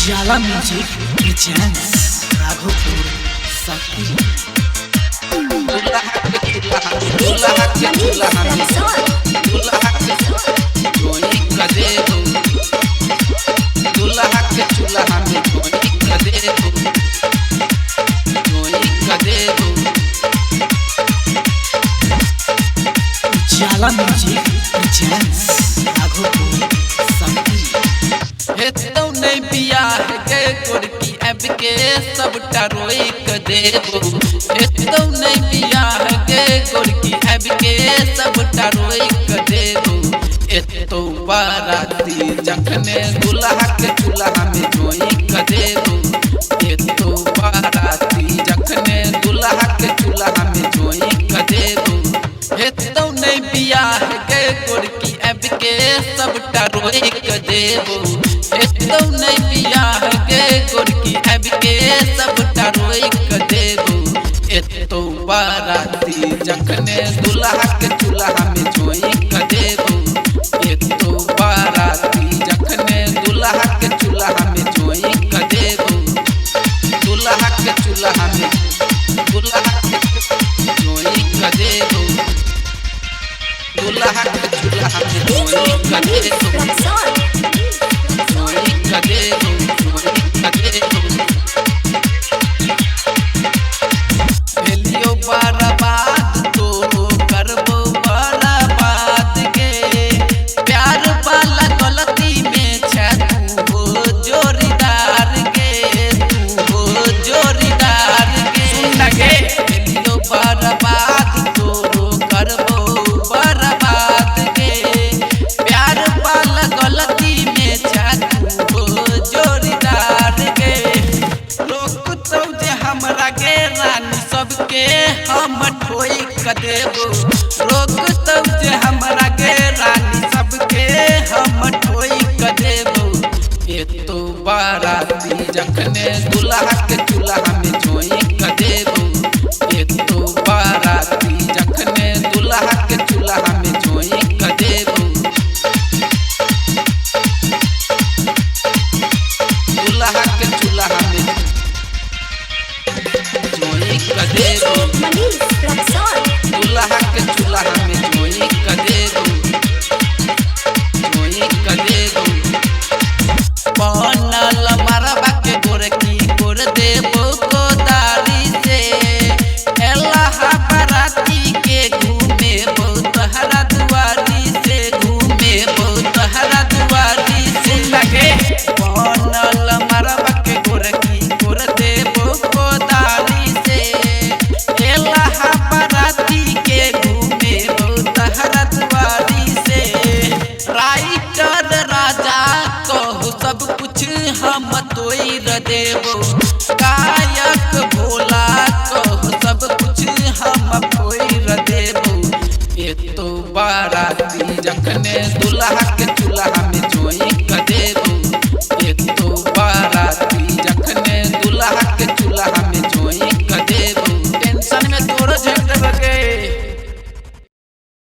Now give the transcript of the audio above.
Ujala music presents Raghopur Sakri. DJ Manish Raxaul. Ujala music presents Raghopur Sakri. हेतौ नै बियाह गे गोरकी आबि के सबटा रोइक देबो। हेतौ नै बियाह गे गोरकी आबि के सबटा रोइक देबो। एतौ बाराती जखने दुल्हा के चूल्हा में झोंकि देबो। एतौ बाराती जखने दुल्हा के चूल्हा में झोंकि देबो। हेतौ नै बियाह गे गोरकी आबि के सबटा रोइक देबो। हेतौ नै बियाह गे गोरकी आबि के सबटा रोइक देबो। एतौ बाराती जखने दुल्हा के चूल्हा में झोंकि देबो। एतौ बाराती जखने दुल्हा के चूल्हा में झोंकि देबो। दुल्हा के चूल्हा में दुल्हा के झोंकि देबो। दुल्हा के चूल्हा में DJ झोंकि Manish देबो। Raxaul. भेलियो बर्बाद तोरो करबो बर्बाद गे। प्यार वाला गलती में छै तू हो जोरीदार गे, तू हो जोरीदार गे। भेलियो बर्बाद तोरो करबो बर्बाद गे। प्यार वाला गलती में छै तू हो जोरीदार गे। रोकतौ जे हमरा गे रानी सबके हम ठोइक देबो। रोकतौ जे हमरा गे रानी सबके हम ठोइक देबो। एतौ बाराती जखने दुल्हा के चूल्हा में झोंकि देबो। एतौ बाराती जखने दुल्हा के चूल्हा में झोंकि देबो। दुल्हा के चूल्हा में झोंकि DJ देबो। Manish Raxaul. दुल्हा के चूल्हा में झोंकि देबो, झोंकि देबो। बनल मरबा के गोरकी गोर देबो कोदारी से। एलाहा बाराती के घूमेबो तोहरा दुआरी से, घूमेबो तोहरा दुआरी से। बनल मरबा के गोरकी गोर देबो कोदारी से। एलाहा बाराती के घूमेबो तोहरा दुआरी से। राइटर राजा कहू सब कुछ हम तोड़ देबो।